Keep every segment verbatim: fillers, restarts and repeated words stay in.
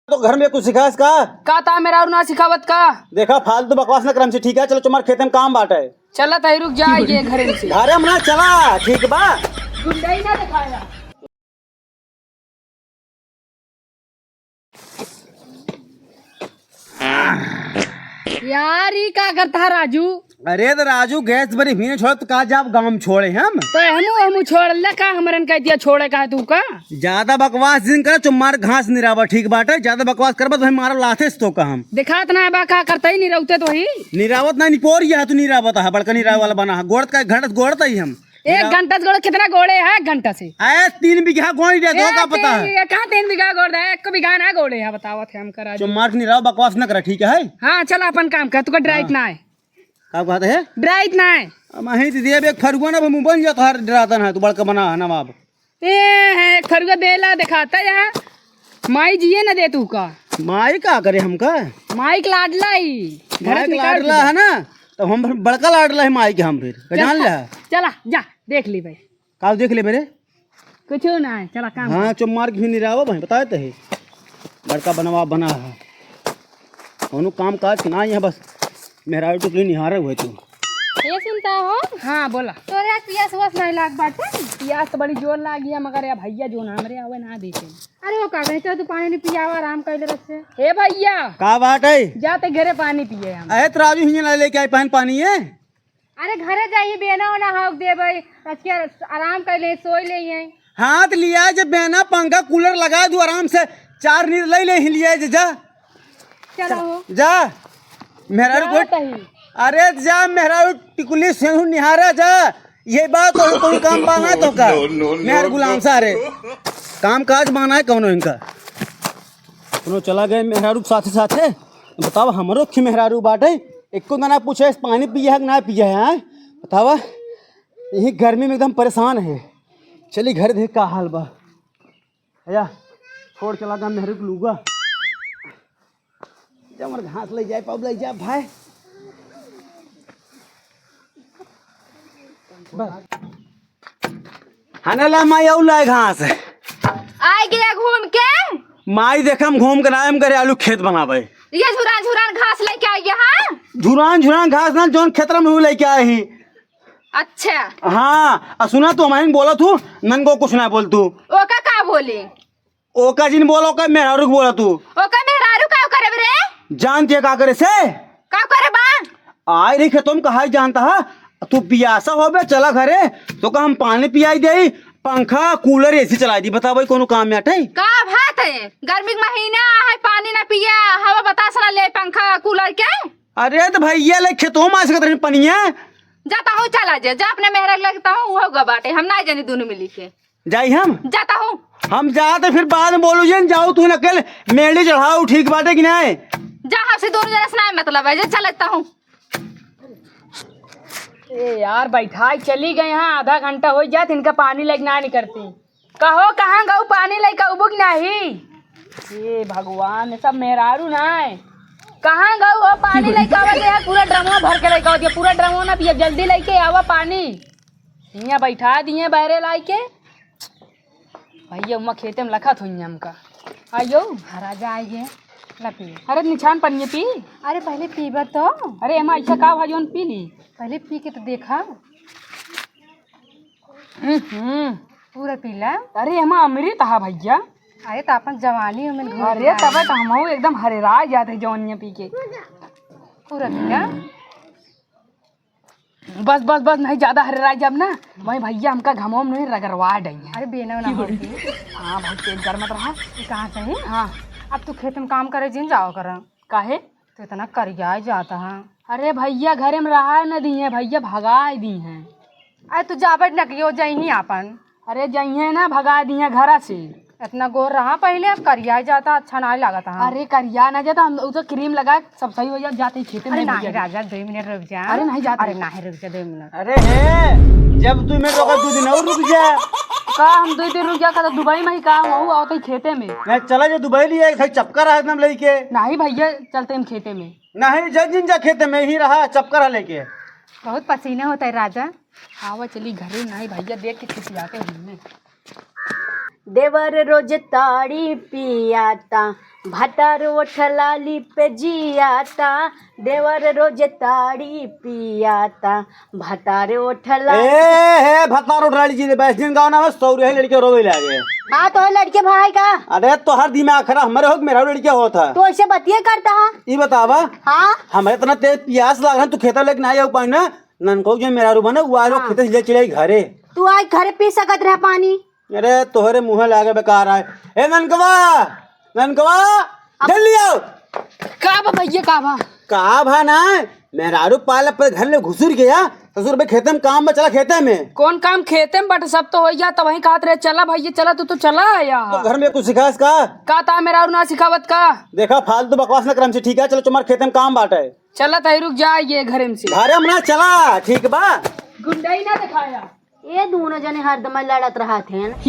तो घर में कुछ सिखाएस का? का ता मेहरारू ना सिखावत का? देखा, फालतू बकवास न कर हमसे, ठीक है? चलो, तुम्हारे खेते में काम बाटे। चला ताई, रुक जा, ये घर में से। घरे में ना चला, ठीक बा? गुंडई ना दिखाया। यार, ई का करता है राजू? अरे तो राजू, गैस बरी भीने छोड़, तो का जाब गाँव में छोड़े हम? तो हमू, हमू छोड़ ले का, हमरन कह दिया छोड़े का है तू का? ज्यादा बकवास जिन करे, चुम्मार घास निरावा, ठीक बाटे? ज्यादा बकवास करबा तो हम मारा लाथे से तो का हम। दिखात ना बा का करता ही निरौते तो ही। निरावत ना निपोर यह तू निरावत है, बड़का निराव वाला बना है। गोड़त का एक घंटा से गोड़त ही हम। एक घंटा से गोड़े, कितना गोड़े है एक घंटा से? ए, तीन बीघा गोड़ दे दो, ए, का पता है? तीन, ये कहाँ तीन बीघा गोड़ दे? एक बीघा ना गोड़े है, बतावत है हम करा। चुम्मार के निराव बकवास ना करा, ठीक है? हाँ, चला अपन काम कर, तू का डराइत हाँ। ना है। का कहत है? डराइत ना है। हम अहीं दे दिया, एक फरुआ ना, हम बन जाता हर डराता ना, तू बड़का बना है नवाब। ए, है, एक फरुआ बेला दिखाता यहाँ। माई जिए न दे तू का। माई का करे हमका? माई के लाडला ही। घर माई से के निकाल लाडला दिया। है ना, तो हम बड़का लाडला है माई के हम फिर। का जान चला, ले? चला, जा, देख ली भाई। का देख ले मेरे? कुछ ना है, चला काम हाँ, कर। चुप मार के भी नहीं रहा भाई, बताए तो है। बड़का बनवा बना है। कोनो काम काज ना है, बस मेहरारू टुकली निहारे हुए तू। ये सुनता हो? हाँ, बोला। तोरे आज पियास उआस नहीं लाग बाटे? पियास तो बड़ी जोर लाग गया, मगर या भैया जोन हमरे आवे ना देते। अरे वो का कहे, चल तू पानी नहीं पियावा, आराम कर ले रख से। हे भैया। का बात है? जाते घरे पानी पिए हम। अरे तो राजू हियाँ ना लेके आई पहन पानी है? अरे घरे जाइए, बेना ओना हौक देबै, रचिया आराम कर ले, सोई ले हैं। हाथ लिया जे बेना, पंखा कूलर लगा दू आराम से, चार नींद ले ले ही लिया जे जा। चलो हो। जा। मेहरारू जा गोट। तही। अरे जा मेहरारू टिकुली सेहू निहारा जा। ये बात तो कोई काम बाना तो का? No, no, no, मेहर no। गुलाम सारे। काम काज बाना है कौनो इनका? कौनो चला गए मेहरारू के साथे साथे। बताओ हमरो खी मेहरारू बाटे। एको दाना पूछे पानी पिए है कि ना पिए है, हैं? बतावा। यही गर्मी में एकदम परेशान है। चली घर देख का हाल बा। भैया, छोड़ चला गा मेहरारू के लुगा। जमर घास ले जाए, पाउब ले जाए भाई। बस। हने ला माई, आऊ लाए घास। आए गया घूम के। माई, देख हम घूम के ना, हम घरे आलू खेत बनावे। ये झुरान झुरान घास लेके आई है, हाँ? झुरान झुरान घास ना, जौन खेतरा में हूँ लेके आए ही। अच्छा। हाँ, आ सुना तो हमारे बोला तू, नन को कुछ ना बोल तू। ओका का बोली? ओका जिन बोला, ओका मेहरारू के बोला तू। ओका मेहरारू का करे रे? जान के का करे से? का करे बा? आए रही खेतों में कहा ही जानता है, तू पियासा हो बे, चला घरे, तो का हम पानी पियाई दे, पंखा, कूलर, एसी चलाई दी, बता भाई कोनो काम में अटे? का बात है, गर्मी के महीना है, पानी ना पिया, हवा बतास ना ले पंखा कूलर के। अरे तो भैया ले खेतों में आ सकत रही पनिया। जाता हूँ, चला जे, जा अपने मेहरा लगता हूँ, वो होगा बाटे, हम ना जानी दोनों मिली के। जाई हम? जाता हूँ। हम जाते फिर बाद में बोलू जिन, जाओ तू अकेले मेली चढ़ाओ, ठीक बाटे कि नहीं? जा, हमसे दोनों जना से ना मतलब है, जे चलता हूँ। ए यार, बैठाई चली गए हैं, आधा घंटा हो जात, इनका पानी लेके ना निकलती। कहो, कहाँ गऊ पानी लेके अबू कि नहीं? ए भगवान, सब मेहरारू ना है। कहाँ गऊ हो पानी लेके आवा दे, पूरा ड्रमवा भर के लेके आवा दे, पूरा ड्रमवा ना पिया, जल्दी लेके आवा पानी। हियाँ बैठा दिए बैरे लाई के। भैया, उमा खेते में लखत हुई हमका। आइयो। हाँ, राजा आइए। ला पी। अरे, निछान पनिये पी। अरे, पहले पीबा तो। अरे, एमा ऐसा का भा जौन पी ली? पहले पी के तो देखा। हम्म। पूरा पी ला। अरे, एमा अमृत हा भैया। अरे, तो अपन जवानी में घूम अरे, के तबे आए। तो हमहू एकदम हरेरा जात है जवानिया पी के। पूरा पी ला। बस, बस, बस, नहीं ज्यादा हरेराई जब ना, वही भैया हमका घमो में नहीं रगड़वा डई है। अरे बेना ना होती। हाँ भाई, तेज गरमत रहा। ये कहाँ से है? हाँ। अब तू खेत में काम करे जिन जाओ कर। काहे? तो इतना करिया जाता है। अरे भैया घरे में रहा न दी है, भैया भगाए दी हैं। अरे तू जाबे न कियो, जइही आपन। अरे जइहे ना, भगा दिए घरा से। इतना गोर रहा पहले, अब करिया जाता, अच्छा ना लागत है। अरे करिया ना जाता, हम उ तो क्रीम लगा के सब सही हो जात, जाते ही खेते अरे में नहीं भैया। राजा, दो मिनट रुक जा। अरे नहीं जाते। अरे नहीं, रुक जा दो मिनट। अरे हे, जब तू मिनट रोका, दो दिन और रुक जा। का हम दो दिन रुक जा, का तो दुबई में ही काम हो, आवत ही खेते में। नहीं, चला जा दुबई लिए, एक चपका रहा एकदम लेके। नहीं भैया, चलते हम खेते में। नहीं, जा जिन जा खेते में ही रहा, चपका रहा लेके। बहुत पसीना होता है राजा। आवा चली घरे, नहीं भैया देख के खिसियाते हैं हमें। देवर रोज ताड़ी पियाता, भतार ओठ लाली पे जियाता। देवर रोज ताड़ी पियाता, भतार ओठ लाली। ए, हे, भतार ओठ लाली जी, बैस दिन गाँव ना में सौरे है लड़के रोवे लागे। हाँ, तो लड़के भाई का? अरे, तोहर दिमाग खराब, हमरे हो कि मेहरारू लड़के होत है? तो ऐसे बतिये करता है? ई बतावा। हाँ? हमें इतना तेज पियास लाग रहा, तू खेता लेके ना आया पानी ना, ननको जो मेहरारू बने, वो आ लो हाँ। खेते से ले चले घरे। तू आज घरे पी सकत रह पानी। अरे, तोहरे मुँह लागे बेकार आए। ए ननकवा, ननकवा, अब जल्दी आओ। का बा भैया, का बा? का बा ना, मेहरारू पाल पर घर में घुसुर गया, ससुर बे खेते में काम बा, चला खेते में। कौन काम खेते में बट, सब तो हो गया, तब वहीं कहत रहे, "चला भैया, चला, तू तो चला आया।" तो घर में कुछ सिखास का? का ता मेहरारू ना सिखावत का? देखा, फालतू बकवास न करम से, ठीक है? चलो, तुम्हारे खेते में काम बाटे। चला, तही रुक जा, ये घरे में से। घरे में ना चला, ठीक बा? गुंडई ना दिखाया। ये दोनों जने हरदम लड़त रहत हैं।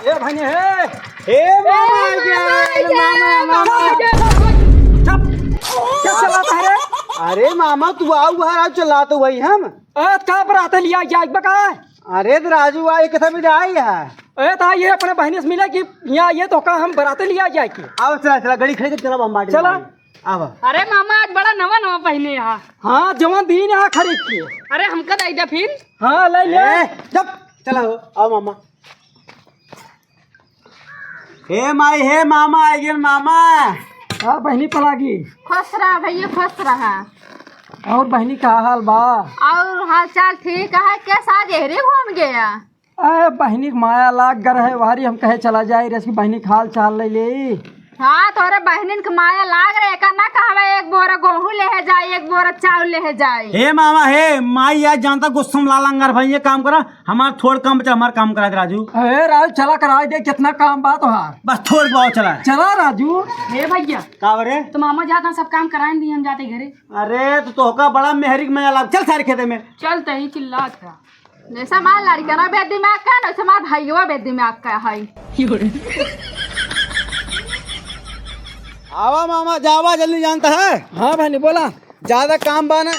ए भाई, हे। हे मामा, ए मामा, ए मामा, मामा। चुप। क्या चलाता है रे? अरे मामा, तू आओ बाहर, आओ, चलाते वही हम। ए, का बराते लिया जाए बका? अरे तो राजू, आ, ये कितना भी आई है? ए, ता ये अपने बहनी से मिला कि यहाँ ये तो का हम बराते लिया जाए के? आओ, चला, चला, गाड़ी खड़ी कर चला, हम बाटे चला। आवा। अरे मामा, आज बड़ा नवा नवा पहने यहाँ। हाँ, जवान दीन यहाँ खरीद के। अरे हमका दे दे फिर। हाँ, ले ले। ए, जब चला हो, आओ मामा। हे माई, हे मामा, आ गए मामा। हाँ बहनी पलागी। खुश रहा भैया, खुश रहा। और बहनी का हाल बा? और हाल चाल ठीक है। कैसा आज एहरे घूम गया? अरे बहिनी के माया लाग गर है, वहरी हम कहे चला जाए, रेस की बहिनी के हाल चाल ले ले। हाँ, तोरे बहिनिन के माया लाग रहे, एका ना कहवे एक बोरा गेहूं लेहे जाए, एक बोरा चाउर लेहे जाए। हे मामा, हे माई, आज जानता गुस्सा में लाल अंगार भाई, ये काम करा, हमार थोड़ काम बचा, हमार काम करा दे राजू। अरे राजू, चला कराए दे, कितना काम बा तोहार। बस थोड़ बहुत चला। चला राजू। हे भैया। का रे? तो मामा जाता, सब काम कराए दी, हम जाते घरे। अरे तो तोहका बड़ा मेहरी के मजा लाग, चल सारे खेते में। चल तही चिल्लात है। जैसा मार लड़का ना बेदिमाग का, वैसे मार भाइयों बेदिमाग का है। आवा मामा, जावा जल्दी जानता है। हाँ भाई, बोला। ज्यादा काम बा ना,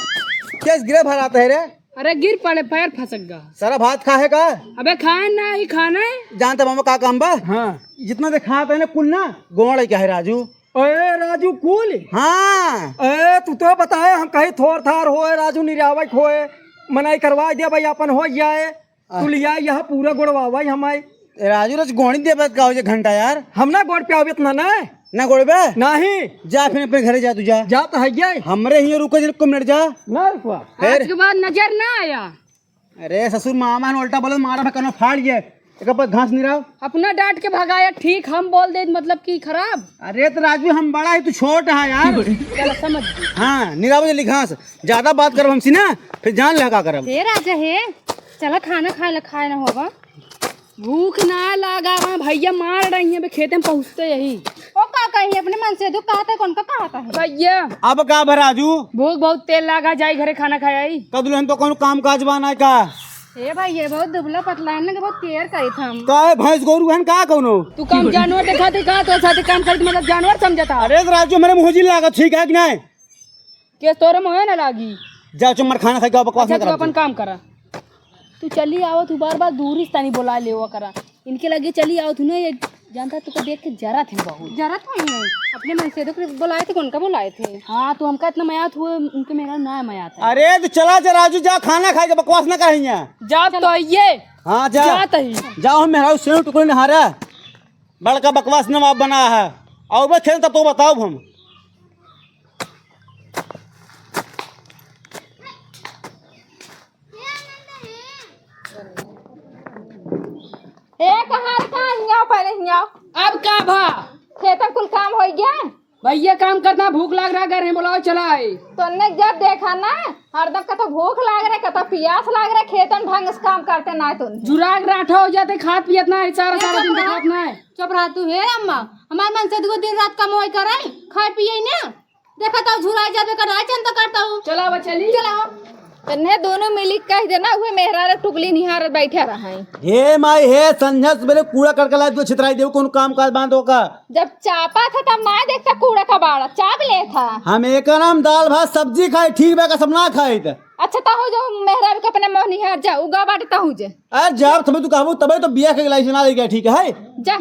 केस गिरे भराते है रे। अरे गिर पड़े, पैर फसक गा। सारा भात खाए का? अबे खाए ना, ही खाना है। जानता मामा का काम बा? हाँ। जितना दे खाते है ना कुल ना, गोड़ क्या है राजू? अरे राजू कुल? हाँ। अरे तू तो बताए, हम कहीं थोर थार होए, राजू निरावक होए, मनाई करवा दे भाई, अपन हो जाए। आ। तू लिया यहाँ पूरा गोड़वा भाई हमारे। ए राजू रच गोड़ी देबत का हो जे घंटा यार? हम ना गोड़ पे आवे इतना ना। ना गोड़ पे? नहीं। जा फिर अपने घरे जा, तू जा। जा तो है ये। हमरे हियाँ रुको जरा, एक मिनट जा। ना रुकवा। फिर? आज के बाद नजर ना आया। अरे ससुर, मामा ने उल्टा बोले, मारा मैं कनो फाड़ ये। एक पर घास निराव। अपना डांट के भगाया, ठीक हम बोल दे मतलब कि खराब। अरे तो राजू, हम बड़ा है, तू छोट है यार। चलो समझ गई। हाँ, निराव जल्दी घास। ज्यादा बात करब हमसे ना, फिर जान ले का करब। हे राजा हे, चला खाना खाए ला, खाए ना होगा। भूख ना लागा बा, भैया मार रही है, अबे खेते में पहुँचते यही। ओ का कही, अपने मन से दुख कहता है, कौन का कहता है? भैया। अब का भराजू? भूख बहुत तेल लागा, जाई घरे खाना खाए आई। कदुलहन तो कौन काम काज बा ना का? ए भैया, बहुत दुबला पतला है ना, बहुत केयर करी था हम। का है, भैंस गोरू हन का कौनो? तू काम जानवर देखा थे का, तो साथे काम करत मतलब जानवर समझता? अरे तो राजू, मेरे मुँह जी लागा, ठीक है कि नहीं? केस तोरे मोहे ना लागी। जा चुम्मर खाना खा के आओ, बकवास अच्छा, ना तू करा अपन तू। काम करा। तू चली आवत हूँ, बार बार दूरी से तानी बोला ले हुआ करा। इनके लगे चली आवत हूँ ना, ये जानता तुका देख के जरा थे बहुत। जरा थे नहीं। अपने मन से तो बोलाए थे, कौन का बोलाए थे? हाँ, तो हमका इतना मयात हुए, उनके मेरा ना मयात है। अरे तो चला जा राजू, जा खाना खाए के, बकवास ना करा यहाँ। जा तो आइए। हाँ जा। जा तही। जाओ हम मेहरारू से टुकड़े नहारा। बड़का बकवास नवाब बना है। और बस खेल तब तो बताओ हम। ए, कहाँ का हियाँ, पहले हियाँ। अब का भा? खेतन कुल काम होइ गया? भैया काम करना, भूख लाग रहा, घर में बुलाओ, चला आए। तोने जब देखा ना, हरदम कतो भूख लाग रहे, कतो पियास लाग रहे, खेतन ढंग से काम करते ना तुम। जुराग राठा हो जाते, खात पियत ना है, सारा, सारा दिन चुप रहा। खात ना है। चुप रहा तू, हे अम्मा, हमार मन से दुगो दिन रात कमाई करे, खाए पिए ना। देखा तो झुराई जाबे का ना चिंता करता हूँ। चला बा चली। चला। तन्हे दोनों मिली कह देना, उहे मेहरारू टुकली निहारत बैठे रहे। हे माई, हे संझा सबेरे कूड़ा करके ला दो, छितराई देव, कौन काम काज बांध होका? जब चापा था तब ना देखता कूड़ा का बाड़ा, चाप ले था। हम एक नाम दाल भात सब्जी खाई, ठीक बा का सब ना खाई त। अच्छा, तहूँ जो मेहरारू के अपने मोहनिहार जा, उगा बाटे तहूँ जे। अरे जब तबे तू कहबू, तबे तो बिया के लाइसेंस ना लेके, ठीक है? जा।